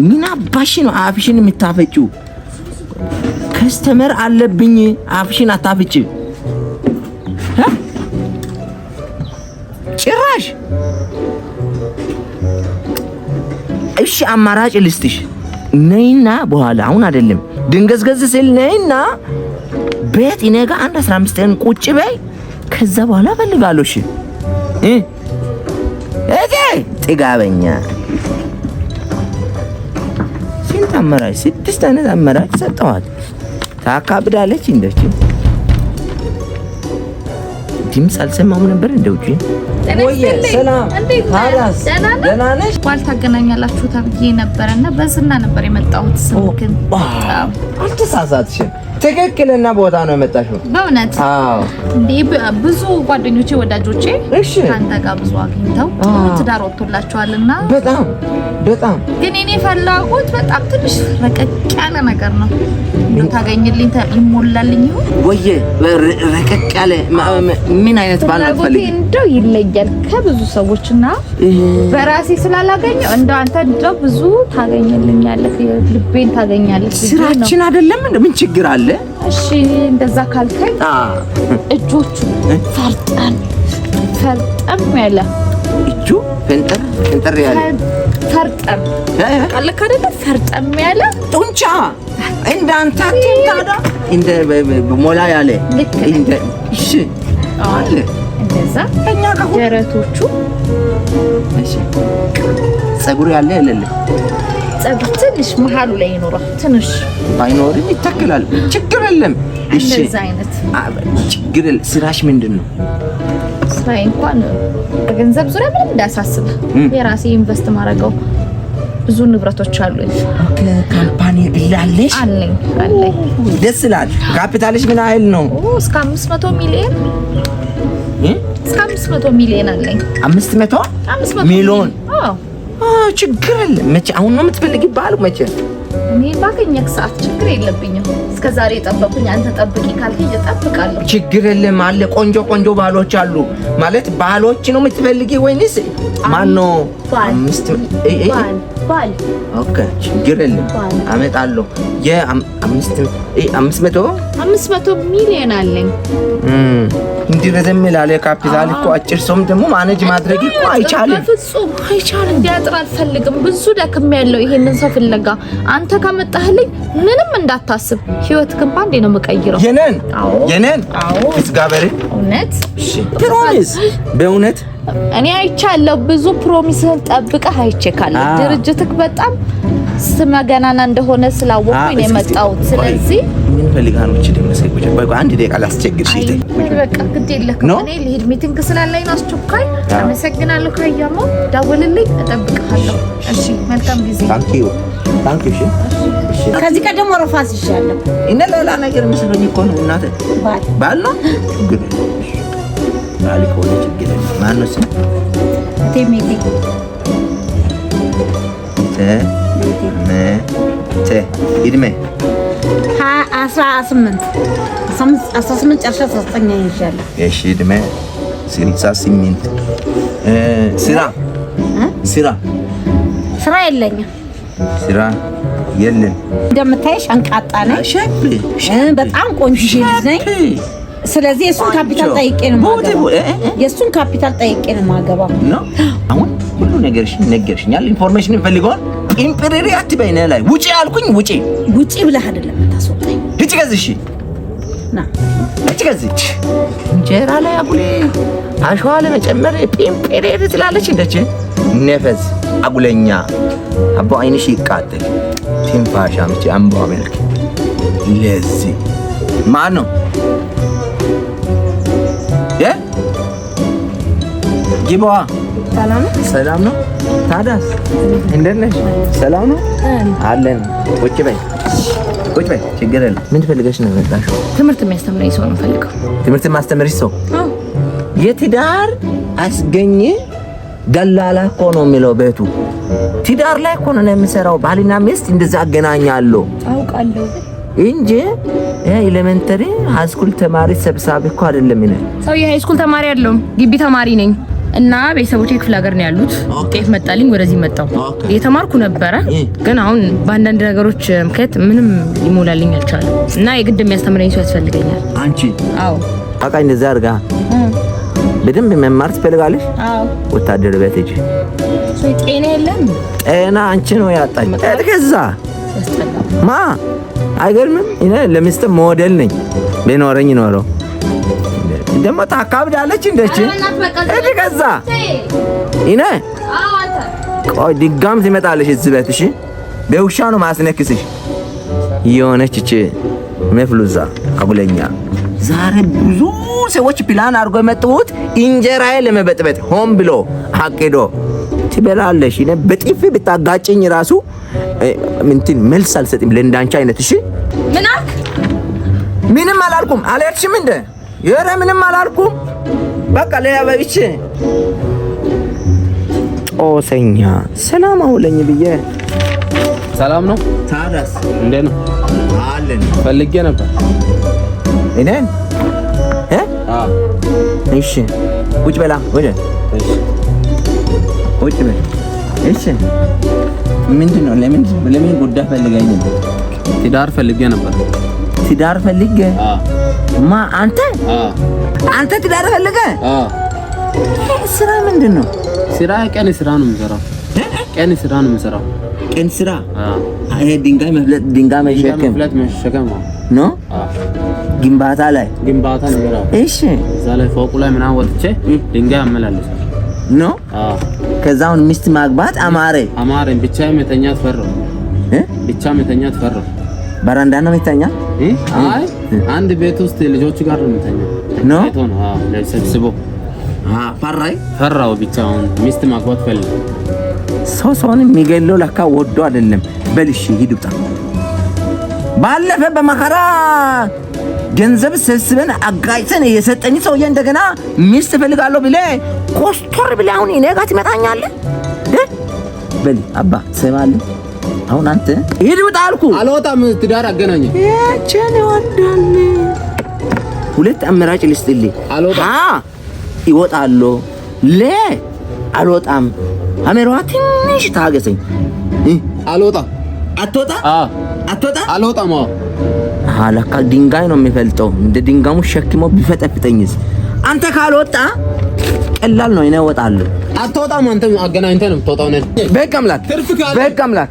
ምን አባሽ ነው አፍሽን የምታፈጪው? Customer አለብኝ። አፍሽን አታፍጪ ጭራሽ። እሺ አማራጭ ልስጥሽ። ነይና በኋላ አሁን አይደለም ድንገዝገዝ ስል ነይና ቤት እኔ ጋር አንድ 15 ቀን ቁጭ በይ። ከዛ በኋላ እፈልጋለሁ። እሺ እ እቴ ጥጋበኛ ስንት አማራጭ፣ ስድስት አይነት አማራጭ ሰጠዋት። ታካብዳለች። እንደች ድምፅ አልሰማሁም ነበር እንደ ውጪ። ሰላም ደህና ነሽ? ባል ታገናኛላችሁ ተብዬ ነበረና በዝና ነበር የመጣሁት። ስልክን አልተሳሳትሽም። ትክክለኛ ቦታ ነው የመጣሽው። በእውነት አዎ። እንዴ ብዙ ጓደኞቼ ወዳጆቼ እሺ፣ ከአንተ ጋር ብዙ አግኝተው ጥሩ ትዳር ወጥቶላቸዋልና በጣም በጣም ግን እኔ ፈላጎት በጣም ትንሽ ረቀቅ ያለ ነገር ነው። እንደው ታገኝልኝ ይሞላልኝ ይሁን ወየ ረቀቅ ያለ ምን አይነት ባል ፍላጎቴ አትፈልጊም? እንደው ይለያል ከብዙ ሰዎችና በራሴ ስላላገኘው እንደው አንተ እንደው ብዙ ታገኝልኛለህ፣ ልቤን ታገኛለህ ብዬ ነው። ስራችን አይደለም እንደ ምን ችግር አለ? እሺ እንደዛ ካልከኝ እጆቹ ፈርጠም ፈርጠም ያለ እጁ ፈንጠር ፈንጠር ያለ ፈርጠም ቃልክ አይደለ? ፈርጠም ያለ ጡንቻ እንዳንተ ታዲያ እንደ ሞላ ያለ ልክ ነህ። እንደ እሺ አለ እንደዛ እኛ ጋር ደረቶቹ እሺ ፀጉር ያለ የሌለ ፀጉር ትንሽ መሀሉ ላይ ይኖራል። ትንሽ ባይኖርም ይተክላል። ችግር የለም። እሺ እንደዛ አይነት ችግር የለም። ስራሽ ምንድን ነው? ስራዬ እንኳን በገንዘብ ዙሪያ ምንም እንዳያሳስብ የራሴ invest ማድረገው ብዙ ንብረቶች አሉኝ። Okay company ግላለሽ? አለኝ አለኝ። ደስ ይላል። ካፒታልሽ ምን ያህል ነው? እስከ 500 ሚሊዮን እስከ 500 ሚሊዮን አለኝ። 500 500 ሚሊዮን? አዎ። ችግር የለም። መቼ አሁን ነው የምትፈልጊ ባል? መቼ? እኔ ባገኘክ ሰዓት ችግር የለብኝም። እስከ ዛሬ የጠበኩኝ አንተ ጠብቂ ካልከኝ እጠብቃለሁ። ችግር የለም አለ። ቆንጆ ቆንጆ ባሎች አሉ። ማለት ባሎች ነው የምትፈልጊ ወይንስ ማን ነው? ባል። ባል ባል። Okay ችግር የለም አመጣለሁ። የአምስት 500 500 ሚሊዮን አለኝ። እንዲህ ረዘም ላለ ካፒታል እኮ አጭር ሰውም ደግሞ manage ማድረግ እኮ አይቻልም። በፍጹም አይቻልም። እንዲያጥር አልፈልግም። ብዙ ደክም ያለው ይሄንን ሰው ፍለጋ። አንተ ካመጣህልኝ ምንም እንዳታስብ፣ ህይወት ግን ባንዴ ነው የምቀይረው። የነን አዎ። የነን አዎ። እግዚአብሔርን እውነት እሺ promise በእውነት እኔ አይቻለሁ። ብዙ promise ህን ጠብቀህ አይቼካለሁ። ድርጅትህ በጣም ስመ ገናና እንደሆነ ስላወቅኩኝ ነው የመጣሁት። ስለዚህ ምን ፈልጋ ነው እቺ ደግሞ? ቆይ ቆይ አንድ ደቂቃ ላስቸግርሽ። አይ በቃ ግድ የለህም። እኔ ልሄድ meeting ስላለኝ ነው አስቸኳይ። አመሰግናለሁ። ካያሞ ደውልልኝ፣ እጠብቅሃለሁ። እሺ መልካም ጊዜ። Thank you thank you። እሺ ከዚህ ቀደም ወረፋ አስይዣለሁ። እኔ ሌላ ነገር መስሎኝ እኮ ነው እናቴ። ባል ባል ነው ችግር የለም። ባል ከሆነ ችግር የለም። ማነው ስም? ቴሜቴ። ተ መ ተ እድሜ? 18 18 ጨርሻ 19 ይዣለሁ። እሺ እድሜ 68። ስራ ስራ? ስራ የለኝም። ስራ የለም። እንደምታይሽ አንቃጣ ነኝ። Shape በጣም ቆንጆ ልጅ ነኝ። ስለዚህ የእሱን ካፒታል ጠይቄ ነው የማገባው። የእሱን ካፒታል ጠይቄ ነው የማገባው። ነው አሁን ሁሉ ነገርሽን ነገርሽኛል። Information ፈልገውን ጲምጵሪሪ አትበይ። ነህ ላይ ውጪ አልኩኝ። ውጪ ውጪ ብለህ አይደለም የምታስወጣኝ። ሂጂ ከዚህ። እሺ ና ሂጂ ከዚህ። እንጀራ ላይ አጉሌ አሸዋ ለመጨመር ጲምጵሪሪ ትላለች። እንደች ነፈዝ አጉለኛ አቦ አይንሽ ይቃጠል። ትንፋሻ ምች አምቧ መልክ ለዚህ ማን ነው? ግባ። ሰላም ነው? ታዲያስ እንደት ነሽ? ሰላም ነው አለን። ቁጭ በይ ቁጭ በይ፣ ችግር የለም። ምን ፈልገሽ ነው የመጣሽው? ትምህርት የሚያስተምረኝ ሰው ነው የምፈልገው። ትምህርት የማስተምርሽ ሰው? የትዳር አስገኘ ደላላ እኮ ነው የሚለው ቤቱ። ትዳር ላይ እኮ ነው የምሰራው። ባልና ሚስት እንደዛ አገናኛለሁ አውቃለሁ እንጂ elementary high school ተማሪ ሰብሳቢ እኮ አይደለም። እኔ ሰው የ high school ተማሪ አይደለሁም፣ ግቢ ተማሪ ነኝ። እና ቤተሰቦቼ ክፍለ ሀገር ነው ያሉት። ጤፍ መጣልኝ፣ ወደዚህ መጣሁ። እየተማርኩ ነበረ፣ ግን አሁን በአንዳንድ ነገሮች ምክንያት ምንም ሊሞላልኝ አልቻለም እና የግድ የሚያስተምረኝ ሰው ያስፈልገኛል። አንቺ? አዎ። በቃ እንደዛ አድርጋ በደንብ መማር ትፈልጋለሽ? አዎ። ወታደር ቤት ሂጂ። ጤና የለም። ጤና አንቺ ነው ያጣኝ። ከዛ ማ አይገርምም? እኔ ለሚስት ሞዴል ነኝ። ቢኖረኝ ኖሮ ደግሞ ታካብዳለች እንደች እድ ከዛ እኔ ቆይ ድጋም ትመጣለሽ እዚህ ቤት። እሺ በውሻ ነው ማስነክስሽ። የሆነች እቺ መፍሉዛ አጉለኛ ዛሬ ብዙ ሰዎች ፕላን አድርጎ የመጡት እንጀራዬ ለመበጥበጥ ሆን ብሎ አቅዶ ትበላለሽ። እኔ በጥፊ ብታጋጭኝ ራሱ እንትን መልስ አልሰጥም ለእንዳንቺ አይነት። እሺ ምን አልክ? ምንም አላልኩም። አልሄድሽም እንደ የረ ምንም አላልኩም። በቃ ሌላ በብቼ ጦሰኛ ሰላም አውለኝ ብዬ። ሰላም ነው። ታዲያስ እንዴት ነው? አለን። ፈልጌ ነበር። እኔን? እ? እሺ ቁጭ በላ፣ ወደ ቁጭ በል። እሺ ምንድን ነው? ለምን ጉዳይ ፈልገኝ ነው? ትዳር ፈልጌ ነበር። ትዳር ፈልጌ? ማ አንተ? አንተ ትዳር ፈልገህ? ስራ ምንድን ነው? ስራ ቀን ስራ ነው የምሰራው። ቀን ስራ ነው የምሰራው። ቀን ስራ? ይሄ ድንጋይ መፍለጥ፣ ድንጋይ መሸከም መፍለጥ መሸከም ነው። ግንባታ ላይ ግንባታ ነገር። እሺ እዛ ላይ ፎቁ ላይ ምናምን ወጥቼ ድንጋይ አመላልሳለሁ ነው። ከዛ አሁን ሚስት ማግባት አማረ። አማረኝ። ብቻዬን መተኛት ፈራሁ። ብቻ መተኛት ፈራሁ። በረንዳ ነው የሚተኛ? አይ አንድ ቤት ውስጥ ልጆቹ ጋር ነው የሚተኛ ነው። አዎ ሰብስቦ ፈራይ ፈራው። ብቻውን ሚስት ማግባት ፈልግ። ሰው ሰውን የሚገለው ለካ ወዶ አይደለም። በልሽ ሂድ ውጣ። ባለፈ በመከራ ገንዘብ ሰብስበን አጋጭተን የሰጠኝ ሰውዬ እንደገና ሚስት እፈልጋለሁ ብለህ ኮስቶር ብለህ አሁን እኔ ጋር ትመጣኛለህ? በል አባ ትሰማለህ? አሁን አንተ ሂድ ውጣ አልኩህ። አልወጣም። ትዳር አገናኘ ይህችን ይወዳል። ሁለት አማራጭ ልስጥልህ። አልወጣም። ይወጣሉ ለ አልወጣም። አሜሯ ትንሽ ታገሰኝ። አልወጣም። አትወጣ? አትወጣ? አልወጣም። አሃ ለካ ድንጋይ ነው የሚፈልጠው። እንደ ድንጋሙ ሸክሞ ቢፈጠፍጠኝስ? አንተ ካልወጣ ቀላል ነው፣ እኔ እወጣለሁ። አትወጣም። አንተ አገናኝተህ ነው የምትወጣው። በሕግ አምላክ፣ በሕግ አምላክ።